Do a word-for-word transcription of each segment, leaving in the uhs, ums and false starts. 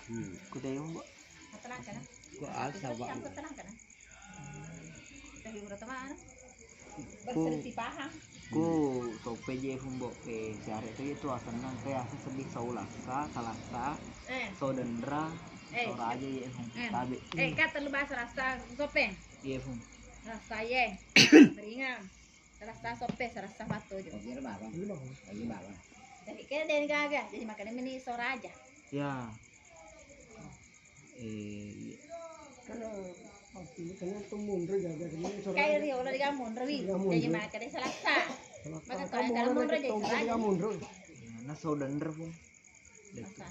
Hmm. Ku dai, Mbok. Ku asa, Pak. Ku, ku soppe je, Mbok, eh, siare tu itu asenna, pe asa seddi sau lassa, salassa, eh, sau denra, eh, sau raja je, Mbok. Eh. Tabe. Eh, ka tellu bahasa rasa soppe. Iya, Mbok. Rasa ye. Meringang. Salassa soppe, salassa mattojo. Oke, bawang. Iya, bawang. Jadi kira deni gaga, jadi makanya meni sau raja. Ya. Eh, iya. Karena pasti kena tu mundur jaga kena saudara. Kayak Rio udah digamun, Rewi. Digamun, jadi Rio. Maka dia salassa. Salassa. Maka kamu kalau mundur jadi saudara. Digamun, Rio. Ya, nah, saudara, Bung. Salassa.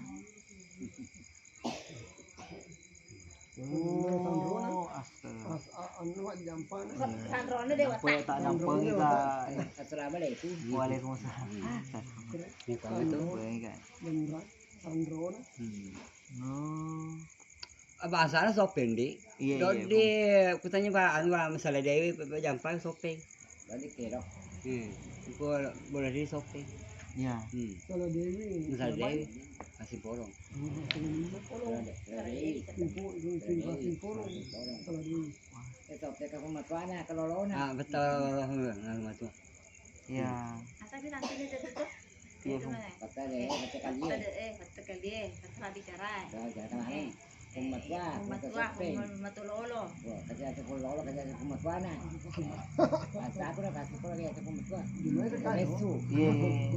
Oh, astaga. As-, a-, anu, Wak, jampana. Iya. Sanrona dewata. Apa ya, tak nampak kita. Assalamualaikum. Waalaikumsalam. Hmm. Assalamualaikum. Ini kamu tuh. Boleh, kan? Beneran. Sanrona. Hmm. Oh. Ah, bahasana soppe, Ndi. Iya, iya, Dodi, Bung. Kutanya, Pak, anu, Pak, masalah dewe, Pak, jampa soppe. Dodi kero. Hmm. Engko boleh di soppe. Iya. Hmm. Masalah dewe. Masalah dewe. Masih polong. Masih polong. Masalah de-, masalah dewe. Ibu, ibu, ibu, masih polong. Masalah dewe. Eh, soppe ka pematuana, kelolona. Ah, betul. Nah, betul. Iya. Asa bilang sini tuh, tuh, tuh. Iya, Bu. Fatta de, fatta kalie. Fatta de, eh, fatta kalie, fatta bicara. Bicara kemana? Eh, pematuan, pematuan, pematuan lolo. Wah, kasih aja pun lolo, kasih aja pematuan, nah. Bahasa aku dah, bahasa aku lagi aja pematuan. Bessu. Iya, iya, iya.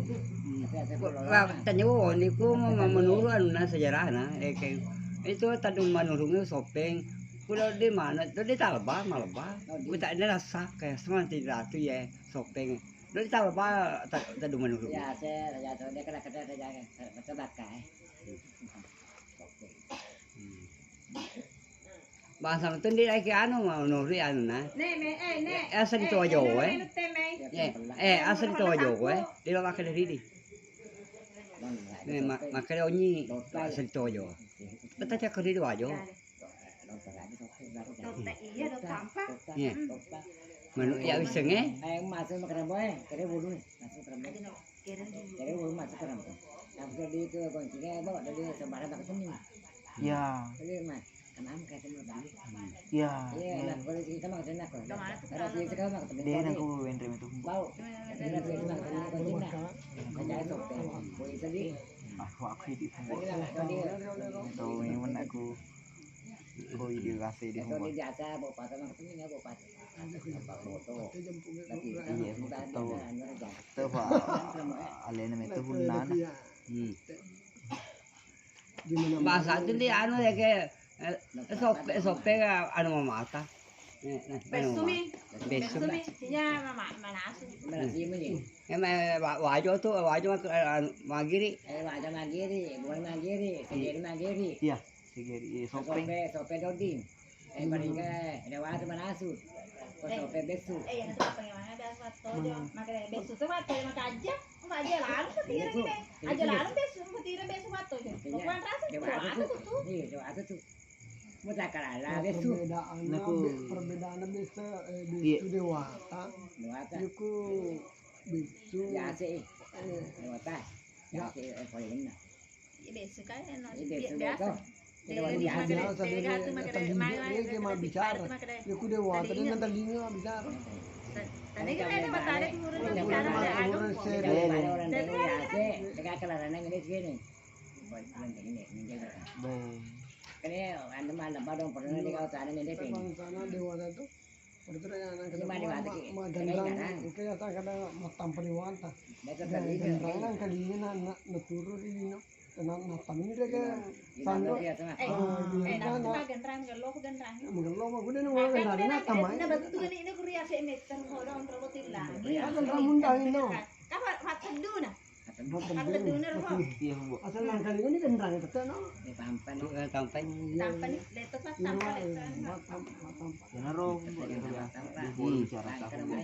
Kasih aja pun lolo, nah. Tanya, oh, ini ku mau menurut anu, nah, sejarah, nah. Eh, kayak itu tadi menurutnya soppe. Ku di mana? Itu di Talba, Malba. Ku tak ada rasa, kayak semua tidak tuh ya, soppe. Lo ditaro apa, ta-, tadu menurut? Ya, saya, ya, saya, dia kena, kena, kena, kena, kena, kena, eh. Hmm. Bahasa itu dia kayak anu, mau nuri anu, nah. Nek, me, eh, nek. Eh, asal itu aja, eh. Eh, eh, asal itu aja, eh. Dia lo makan dari di. Nek, ma-, makan onyi, asal itu aja. Betul cakap di dua aja. Dotta iya, dotta apa? Iya. Manu iya wiseng, eh? Eh, masuk makrabo, eh. Kere bulu, masuk makrabo. Kere bulu masuk makrabo. Tapi kalau di itu kuncinya, bawa dari sembarang tak sini. Iya. Tapi, Mas, kenapa kayak cuma beli? Iya, iya, iya. Nah, kalau di sini sama kesini aku. Ada sini sekarang aku temen. Dia nak aku wendre itu. Bau. Ada sini sama kesini kuncinya. Kerja itu, eh. Boleh tadi. Aku, aku hidup. Tadi lah, tadi. Tahu ini mana aku. Ko idi rasa idi. Ko idi asa bo pata nang tuni ya bo pata. Iya, betul. Coba alena metu hunana. Hmm. Bahasa itu di anu ya ke, eh, soppe, soppe anu mamata. Eh, nah, anu besumi. Besumi. Besumi. Iya, mama, manasu. Manasu ini. Eh, ma-, wa-, wajo tu, wajo mak-, eh, anu, magiri. Eh, wajo magiri, buah magiri, segeri magiri. Iya. Sigeri, iya, soppe. Soppe, soppe doding. Eh, paling ke, ada waktu manasu. Ko soppe besu. Eh, yang itu apa yang mana ada waktu aja. Makanya besu tuh waktu yang makan aja. Sama aja lalu tuh tira gitu. Aja lalu besu, mau tira besu waktu aja. Pokoknya rasa tuh, ada tuh tuh. Iya, ada tuh. Mutakala besu. Perbedaannya, perbedaannya besu, eh, besu dewata. Dewata. Iku besu. Biasa, eh. Dewata. Biasa, eh, paling enak. Iya, biasa kan, no. Iya, biasa, biasa. Biasa, biasa, biasa. Iya, dia mah bicara. Ya, ku dewata, dia nang telinga bicara. Tadi kan ada matahari turun, bicara, ada anu. Orang dewata, dia kelarangan ini segini. Beh. Kan ya, anu mah, lemah dong, pernah di kau sana, ini, ini. Sana dewata tuh. Pada tu dah yang anak kena ma-, ma-, maganrang, oke, ya, tak kena mattampa dewata. Ganrang kali ini na, na, na turu di lino. Na, na tammi deh ke sando. Eh, eh, nak maganrang, gello ku ganrang. Magello mah, udah nunggu ganrang, na tamai. Na betul ni, ini kuria se meter, hodong, robot hilang. Iya, ganrang mundang ino. Kapan, kapan dulu nah? Iya, Bu. Asal nangkali ini ganrang tetap, no? Ya, tampan. Tuh, eh, tampan. Iya. Tampan, leto, Pak, tampan, leto. Mat-, mat-, mat-, tampan. Ya, naro, Bu, ya, biasa. Di hulu bicara tahu, Bu.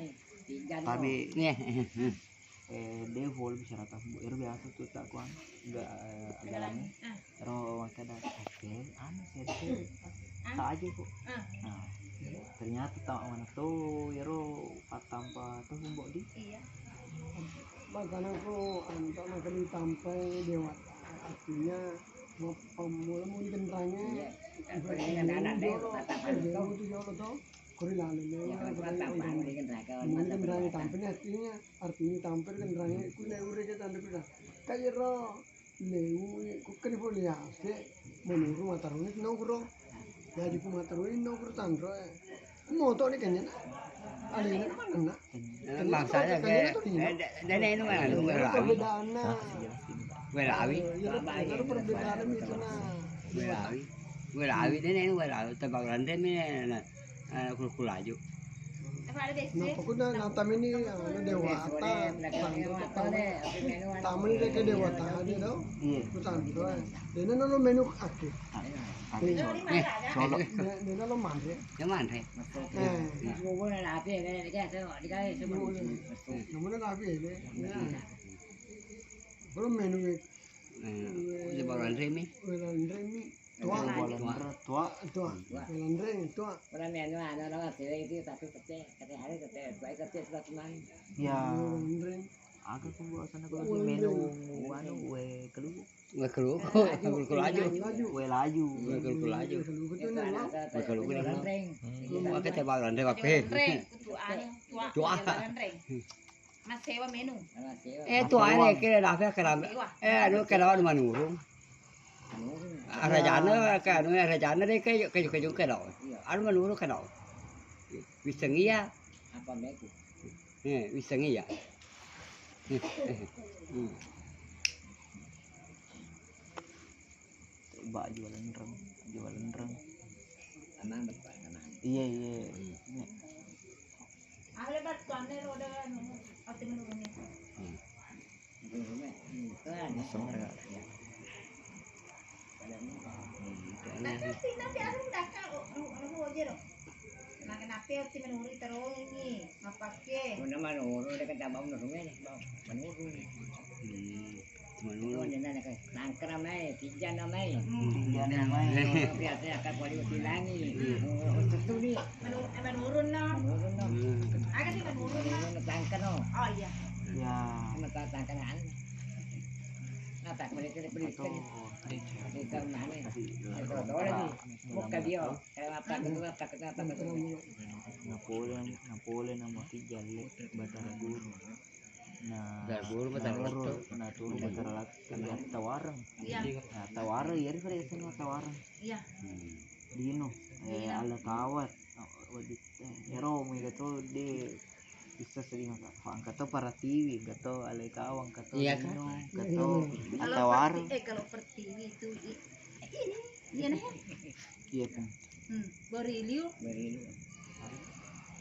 Tapi, nih, eh, di hulu bicara tahu, Bu. Ero biasa tuh tak kuan, enggak, eh, agak lama. Ero makkeda, "Oke, anu, seri-seri." Tak aja, Bu. Nah, ternyata tak mana tuh, ero pattampa tuh, Bu, di. Iya. Makanya aku, anu, tak makan ditampai dewata. Artinya, Mappammula muli genrangnge. Iya. Ibarat muli jolo, eh, lewu tu jolo to. Kori lalo lewu. Iya, kan muli genrangnge, muli genrangnge tampeni artinya, artinya tampeni genrangnge ku lewu reke tanda kuda. Kayero lewu ku keri poli ase menuru mataruni nogro. Jadi ku mataruni nogro tanro, eh. Moto ni kenya na. Alena manenna. Eh, maksudnya ke, eh, de-, dene anu anu, welawi. Perbedaanna. Welawi. Iya, perbedaanna itu na. Welawi. Welawi dene anu welawi tebak rande mi na, eh, kul-, kulaju. Nah, pokoknya nata ini anu dewata, tamu ini ke dewata aja dong. Iya. Bukan, dene nolo menu ake. Ake solo. Ake solo. Dene nolo manre. Ya manre. Namanya rapi ya, kan? Namanya rapi ya, kan? Ya. Belum menu, eh. Eh, coba Landremi. Landremi. Tua. Tua. Tua. Landremi, tua. Orang yang anu, anu, anu, cewek itu, tapi kecil, kecil hari, kecil, tua, kecil, tua, cuman. Ya. Landremi. Aku pembahasan aku lagi menu, anu, we, keluar. Wé, keluku, keluku laju. Wé, laju. Wé, keluku laju. Wé, keluku laju. Hmm, maka coba Landremi, Pak. Landremi, itu anu, tua, tua. Landremi. Masewa menu. Eh, tua, ini kira dapat kira. Eh, anu kira anu manurung. Arajana, kan, anu arajana deh, kayu, kayu, kayu, kayu. Anu manurung, kan. Wiseng iya. Apa meku? Eh, wiseng iya. Coba jualan reng, jualan reng. Tenang, Pak, tenang. Iya, iya. Nek. Ada bantuannya lo udah anu, oke menurunnya. Hmm. Masuk mereka. Tapi sih, tapi aku udah kau, aku, aku aja dong. Nah, kenapa ya, si menurun terus ini? Apa sih? Mana mana orang udah kata bau menurun ini, bau menurun. Hmm, menurun. Oh, ini nana kan, nangkra mai, tijan mai. Hmm. Tijan mai. Biasa akan kuali usilangi. Hmm. Oh, sesuai. Menurun, eh, menurun, no. Menurun, no. Hmm. Agak sih menurun, no. Menurun, tangkra, no. Oh, iya. Ya. Sama tangkra, anu. Apa, mereka beli. Atau, mereka mana? Mereka mana? Mereka mana? Buka dia. Napole, napole na maki jalle Batara Guru. Na Batara Guru, Batara Lettu. Naturu Batara Lettu, Atta Wareng. Iya. Nah, Atta Wareng, iyari pada yasengnge Atta Wareng. Iya. Dino, eh, Dino. Alla Kawat. Oh, wedding, eh, ero mega to de bisa sedih maka. Engka to Paratiwi, engka to Alai Kawang, engka to Dino, engka to Atta Wareng. Kalau Perti-, eh, kalau Pertiwi itu i-, eh, ini, iya nah. Iya, Kang. Hmm, Boriliu. Boriliu.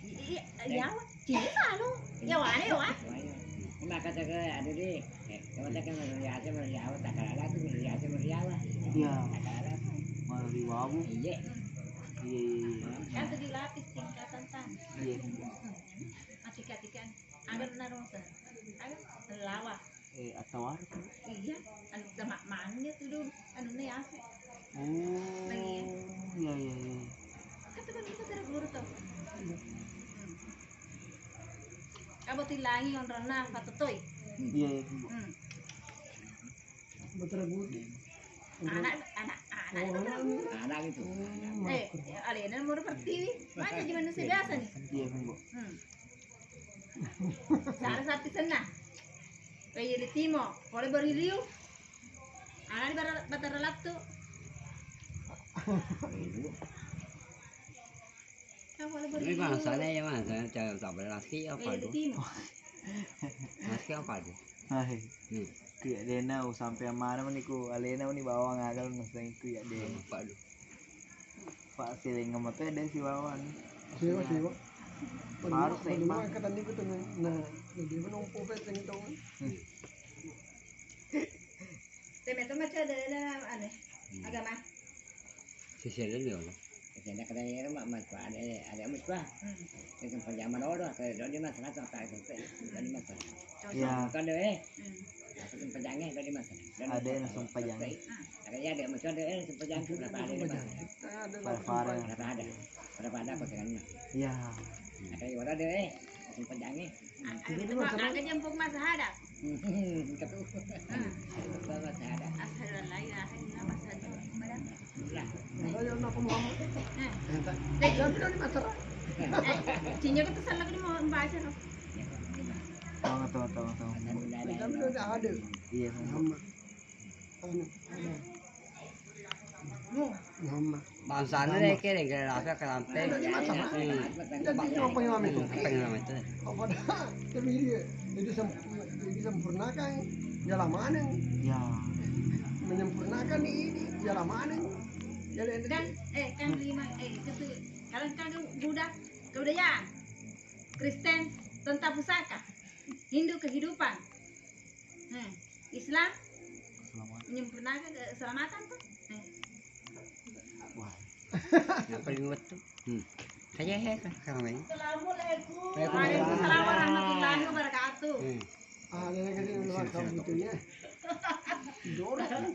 Iya, iya, iya, Cina selalu. Ya, wale, wa. Maka saya ada di, eh, kalau saya kan meriasa, meriawa, tak kalah tuh, meriasa, meriawa. Iya. Tak kalah. Meriwawu. Iya. Iya, iya, iya. Kan tadi lapis tingkatan tan. Iya. Atika-atikan. Ada benar, Mas. Ada lawa. Eh, Atta Wareng. Iya, anu, sama mangnya tuh dulu. Anu, nih, apa? Oh, iya, iya, iya. Kan tuh kan kita Batara Guru tuh. Iya. Hmm. Kamu tilangi onronna, patutoi. Iya, iya, Bu. Hmm. Batara Guru. Anak, anak, anak. Oh, anak. Anak itu. Oh, eh, alena nomor Pertiwi. Mana jadi manusia biasa nih? Iya, Bu. Hmm. Sara sati senna. Kayi Litimo, pole Boriliu. Ana di Bara-, Batara Lettu. Kan pole Boriliu. Ini bangsana ya, Mas. Saya coba, coba lagi apa tuh? Kayi Litimo. Lagi apa tuh? Hai. Hmm. Ku ya dena, sampai mana meniku alena meni bawang agal, mas, ku ya dena. Apa tuh? Pak, siling sama tuh ada si Wawan. Siwa, siwa. Harus seimbang. Kata niku tuh, nah, jadi menompo pe teng tong. Hmm. Teme to maca dalil ane. Hmm. Agama. Sisi ada nih, Allah. Sisi ada kata ya, mak, mak, ada, ada mak, Pak. Hmm. Itu pajama dulu, kalau di masalah tuh, apa itu, di masalah. Iya. Kan deh. Hmm. Aku sempajangnya tadi, Mas. Dan ada yang sempajang. Ah. Ada, ya, ada, Mas, ada yang sempajang. Berapa ada, Mas? Berapa ada? Berapa ada? Berapa ada pasangannya? Iya. Ada yang ada, eh, sempajangnya. Ah, ada itu, Mas, ada jemput Mas ada. Betul. Ah. Betul, Mas, ada. Asyhadu an la ilaha illallah, Mas. Apa Muhammad? Eh. Tapi dari Mataram. Eh, cinyo kita salah kena mau baca loh. Tong, tong, tong, tong. Tapi dari ada. Iya, Muhammad. Anu, anu. Muhammad. Bangsana deh, kira-kira rasa kelampe. Dari Mataram. Hmm. Jadi apa yang itu? Apa yang itu? Apa dah? Tapi dia, jadi sempurna, jadi sempurnakan. Ya lamaneng. Ya. Menyempurnakan ini, ya lamaneng. Ya, dan, eh, kan lima, eh, itu tuh, kalau kan Buddha, kebudayaan, Kristen, tentang pusaka, Hindu kehidupan, eh, Islam, menyempurnakan keselamatan tuh. Eh. Wah. Yang paling betul. Hmm. Saya heran sekarang ini. Assalamualaikum. Waalaikumsalam warahmatullahi wabarakatuh. Hmm. Ah, ada lagi di luar kamu gitu ya. Jorok kan?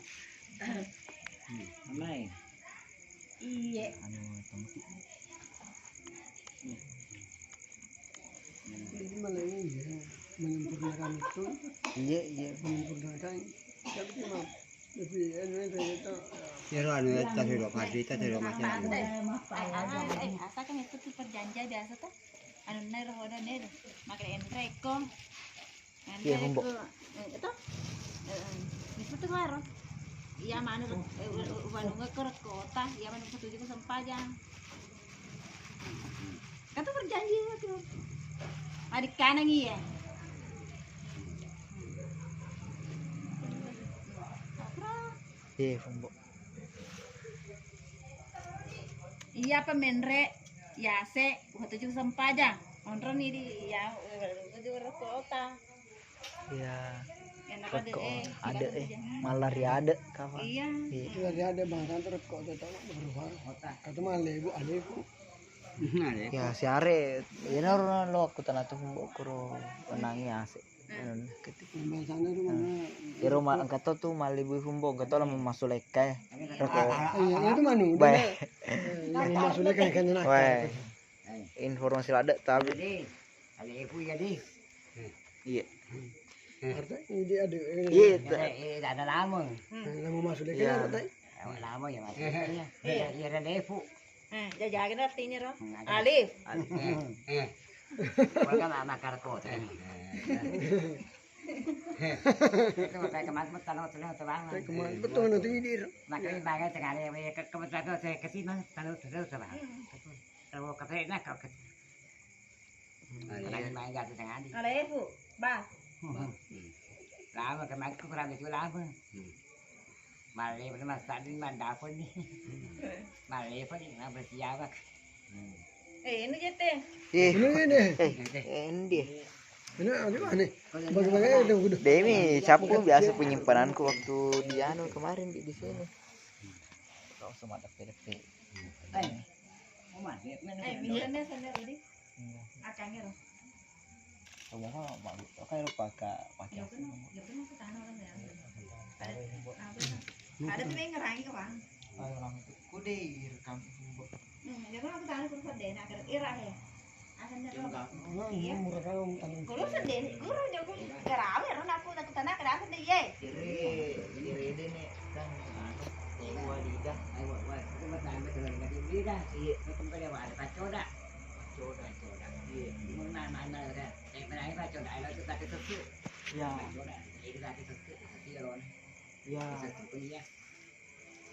Hmm. Amai. Iya. Anu, tempat. Jadi malah ini ya, menyempurnakan itu. Iya, iya. Menyempurnakan. Tapi cuma Iyaro anu, tas ero, tas ero, tas ero, mas. Eh, eh, eh, asalkan itu tuh perjanjian biasa tuh. Anu, nero hoda nero. Maka enreko. Iya, Humbok. Eh, itu. Eh, eh. Itu tuh karo. Iya, mana, eh, u-, u-, ubanung ke kota, iya, mana ketujuh ke sempajang. Kata perjanjian itu. Adik kanang iya. Iya, Humbok. Iya, apa menre, yase, waktu itu sempajang. Onroni di, ya, eh, kota. Iya. Enak ada, rekko eh, ada, eh, malah ri ada, kawan. Iya. Iya. Itu lagi ada bahkan terus kok tetap berubah. Kata malah ibu, ada ibu. Nah, ya. Ya, siare, iyaro lo aku tanah tuh mbok kuro wenangi ase. Anu, ketik. Biasanya tuh mana? Iyaro ma-, engka to tuh malibu humbo, engka to lama masuk lekka, eh. Roko. Ah, ah, iya, itu manu. Bae. Yang masuk lekka kan enak. Wae. Informasi ladde tapi. Jadi, ada ibu jadi. Iya. Artinya ini ada, eh, iya, ada lama. Lama masuk lekka kan, artinya? Lama ya masuk. Iya, iya, ada ibu. Eh, jajakin artinya, Ro. Hmm, ada. Alif. Alif. Eh, eh. Bukan anak karko, tadi. Eh, eh, eh. Itu makanya kemarin mau taruh, taruh, taruh. Kayak kemarin, betul, nanti ini, Ro. Makanya banyak sekali, ya, ke, kebetulan tuh saya ke sini, taruh, taruh, taruh. Hmm. Taruh ke sana, kau ke Kurang main jatuh tengah di. Alefu, bah. Hmm. Lama kemarin ku kurang itu lama. Hmm. Malah pernah masak di mana dapur nih. Malah pernah nggak bersiap. Hmm. Eh, ini jete. Eh, ini, ini. Eh, ini dia. Ini ada mana? Bagi-bagi ada udah. Demi sapu biasa penyimpananku waktu di anu kemarin di, di sini. Kau sama depe-depe. Eh, Oma, dia mana? Eh, biasanya sendal tadi. Iya. Akangnya, Ro. Kamu kan, Mak, oke, lupa, Kak, pakai. Ya, kan, ya, kan, aku tanah orang ya. Ada, apa, ada tuh yang ngerangi ke, Bang. Ayo, orang itu. Ku deh, rekam, Bu. Hmm, ya, kan, aku tanah kurang deh, nah, kira, kira, he. Akan, Ro. Iya. Murah kan, anu. Kurang sedih, kurang jago. Garawe, Ro, aku, aku tanah, kira, aku deh, ye. Kiri, ini rede nih, kan, anu, walidah. Ayo, wah, itu mah tambah tuh, nggak dibeli dah. Iya. Itu tempat dia ada pacoda. Coda, coda. Iya. Mun ma-, mana ada. Eh, pernah itu coda, ada tuh kata susu. Ya. Coda, itu kata susu, susu ya, Ron. Ya. Susu pun iya.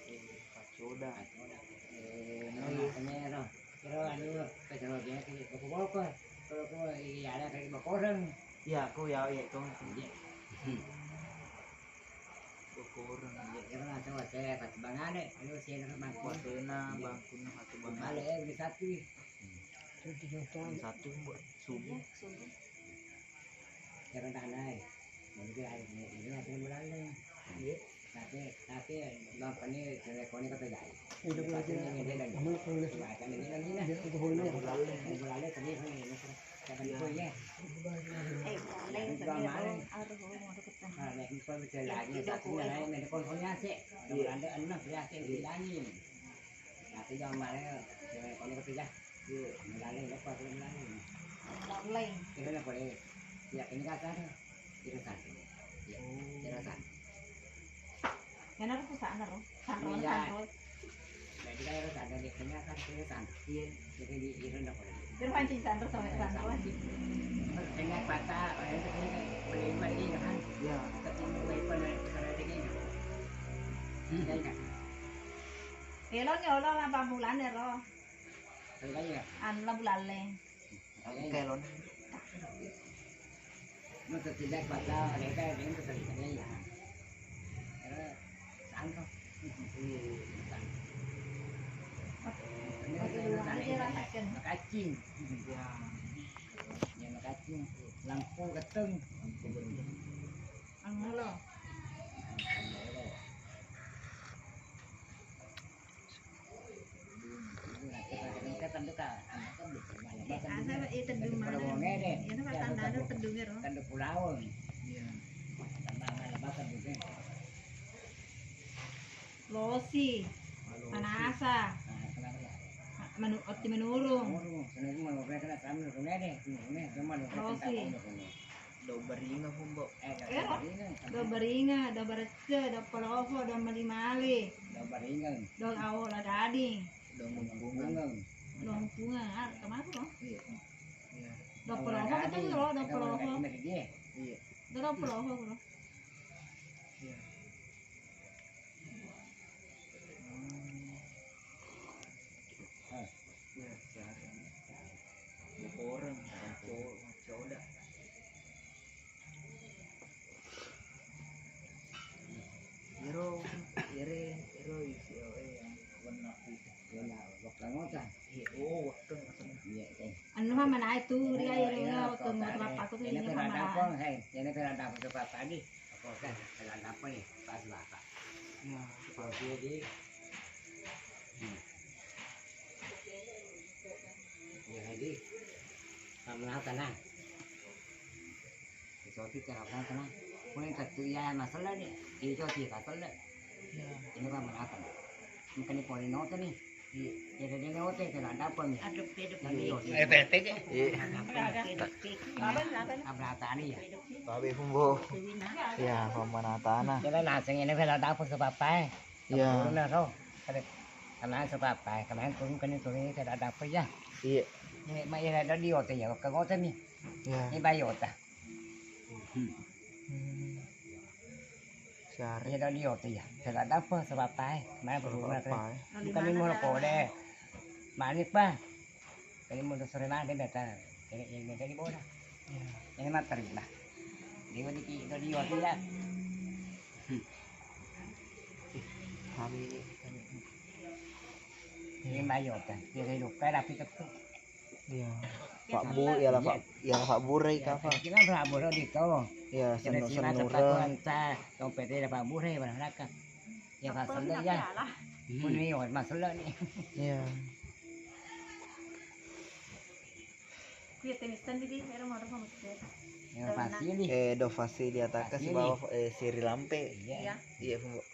Eh, coda. Coda. Eh, mana kene, Ron? Kira anu, kecil dia, kecil boko-boko. Kalau kau, iya, ada kayak bokoreng. Ya, aku ya, ya, itu. Iya. Bokoreng. Iya, kira langsung saya pas bangane, ayo saya terus bangkun. Wasena, bangkun, satu bangane. Balik, eh, beli sapi. Satu, buat subuh. Iya, subuh. Jangan tanah, eh. Mungkin air ini, ini masih mulai. Iya. Tapi, tapi, bang, ini, telepon ini kata jai. Itu gua kira, ini dia lagi. Amal kalau lihat. Baca ini lagi, nah. Dia itu hole. Mulai, mulai, tadi ini, ini, ini. Iya. Eh, mulai, tadi, oh, harus, oh, mau deketan. Nah, ini pun bisa lagi, satu mulai, ini konsolnya sih. Iya. Ada enam, ya, sih, bilangin. Tapi jangan malah, jangan kono ketiga. Iya. Mulai lepas, mulai. Mulai. Kira-kira boleh. Ya, ini kata ada. Kira satu. Ya, oh, kira satu. Karena aku sana, Ro. Sana, iya, sana, Ro. Nah, Kita harus ada di tengah kan, kita sana. Iya. Jadi di, di rendah pula. Terpancing sana, sama sana, wajib. Tengah patah, orang itu tengah, boleh lima lagi, kan? Iya. Tapi mau apa, nak, salah lagi, nak? Hmm. Iya, iya. Eloknya Allah lah, pamulane, roh. Iya, iya. Anu lah, bulalle. Oke, lon. Mau tidak pada mereka yang itu tadi, ya. Karena sangkap. Iya, iya, iya. Makacing. Ya. Ya, makacing. Lampu geteng. Lampu geteng. Angolo. Asa, iya, teddung mana? Iya, nama tandanya teddung, ya, ro? Losi, panasa, manu-, otti menurung. Losi. Dau baringa, Pumbo. Eh, dau baringa, dau barecce, dau paloho, dau mali-mali. Dau baringa. Dau awo la gading. Dau mumpungeng. Dau mumpungeng, ah, kemana tuh? Iya. Iya. Dau paloho kita tuh, dau paloho. Iya. Dau paloho, bro. Iya. Hmm. Iya, siapa? Orang, coda. Iro, ire, iro isi, oh, eh, yang warna putih. Iya, waktu ngota. Iya, oh, waktu ngota. Iya, eh. Anu mah mana itu, dia iro, iro, waktu ngota bapak aku tuh, ini pernah dapur, hei, ini pernah dapur tempat tadi. Apa kan, pernah dapur nih, pas bapak. Iya. Kalau dia di, hmm. Iya, di, kamu tahu kan, nah? Isopi cara apa, tenang. Pun tettu iya masella ni. Isopi masella. Ini kan menata. Mungkin poli note ni. Iya, dia note, kena dapur ni. Aduh, pedok. Iya. Eh, P T G. Iya. Abra tani ya. Tapi Pumbo. Iya, pemenatana. Dia naseng ini kena dapur sebab apa, eh? Iya. Turun lah, roh. Ada kena sebab apa, eh? Kemarin turun, kena turun ini kena dapur ya. Iya. Ini mah iya ada di hotel ya, ke hotel ni. Iya. Ini bayi hotel. Hmm. Siare. Iya, dong, dia tuh, ya. Saya nggak dapet, sebab apa, eh? Mana sebab berhubungan, apa, eh? Bukan ini mau kode. Manis, Pak. Tadi mau sore mana, dia datang. Ini, ini, ini, ini, bola. Iya. Ini mah terima. Dia udah di, udah di hotel, ya. Hmm. Kami ini, kami ini. Ini bayi hotel. Dia hidup, kayak rapi ketuk. Iya. Pak Bu, ya lah, Pak, ya lah, Pak Burai, Kak, Pak. Kita Pak Burai di to. Iya, senur-senur. Dompet Pak Burai, mana, Kak? Ya, Pak Selo, ya. Pun ini, Mas Selo ni. Iya. Kuya tenis tadi di, era mau apa, Mas? Ya, Fasili. Eh, do Fasili ataka si bawa, eh, Siri Lampe. Iya. Iya, Bu.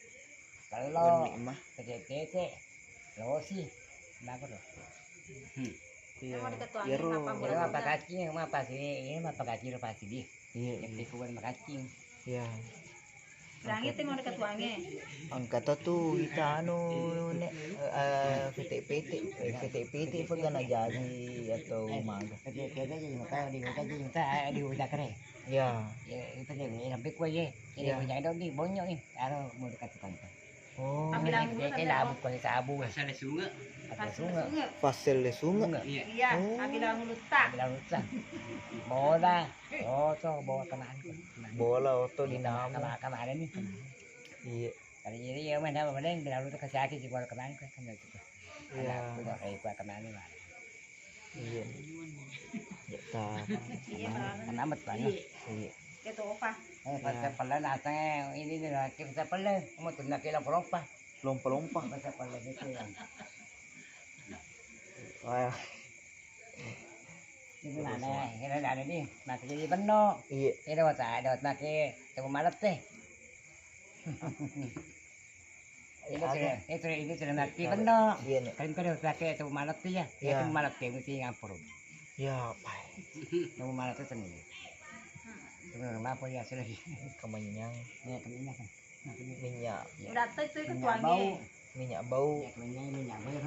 Kalau tete-tete, losi, kenapa tuh? Hmm. Iya. Iyaro. Iyaro mapakacing, mapasi, ini mapakacing pasti di. Iya, iya. Yang pikuan makacing. Iya. Langit mau dekat wangi. Angkata tu kita anu, nek, eh, pete-pete, eh, pete-pete pegana jadi atau maga. Pete-pete jadi maka di kota jadi maka di udah kere. Iya. Ya, itu dia, sampai kue ya. Jadi kue jadi dong di bonyok nih. Aro mau dekat tukang. Oh. Tapi lamu dulu, tapi lamu, kau sabu. Pasal sunga. Pasal sunga. Pasal sunga. Iya. Iya, oh. Tapi lamu luta. Tapi lamu luta. Bola, oto, bola kenaan. Bola, oto, dinamo. Kemarin nih. Iya. Kali ini ya, mana, mana yang bilang lu tuh kasih hati sih, bola kenaan kan, kan gitu. Iya. Ada, aku udah kayak gua kenaan nih, Bang. Iya. Ya, ta-, iya, Bang. Kan amat, Bang. Iya. Iya. Itu apa? Eh, pas sepelan, asal ini nih, laki sepelan. Mau tuh laki lompa-lompa. Lompa-lompa. Pas sepelan itu, ya. Wah. Ini mana? Ini ada nih, masih jadi penuh. Iya. Ini dapat, dapat pakai temu malet deh. Ini sudah, ini sudah, ini sudah mati penuh. Iya, nih. Kan kau udah pakai temu malet ya. Ya, iya. Temu malet ya, mesti ngampur. Ya, apa? Temu malet itu sendiri. Temu apa ya, sudah. Kemenyang. Ya, kemenyang. Minyak. Udah tuh itu ketuangnya. Minyak bau. Iya, minyak, minyak bau.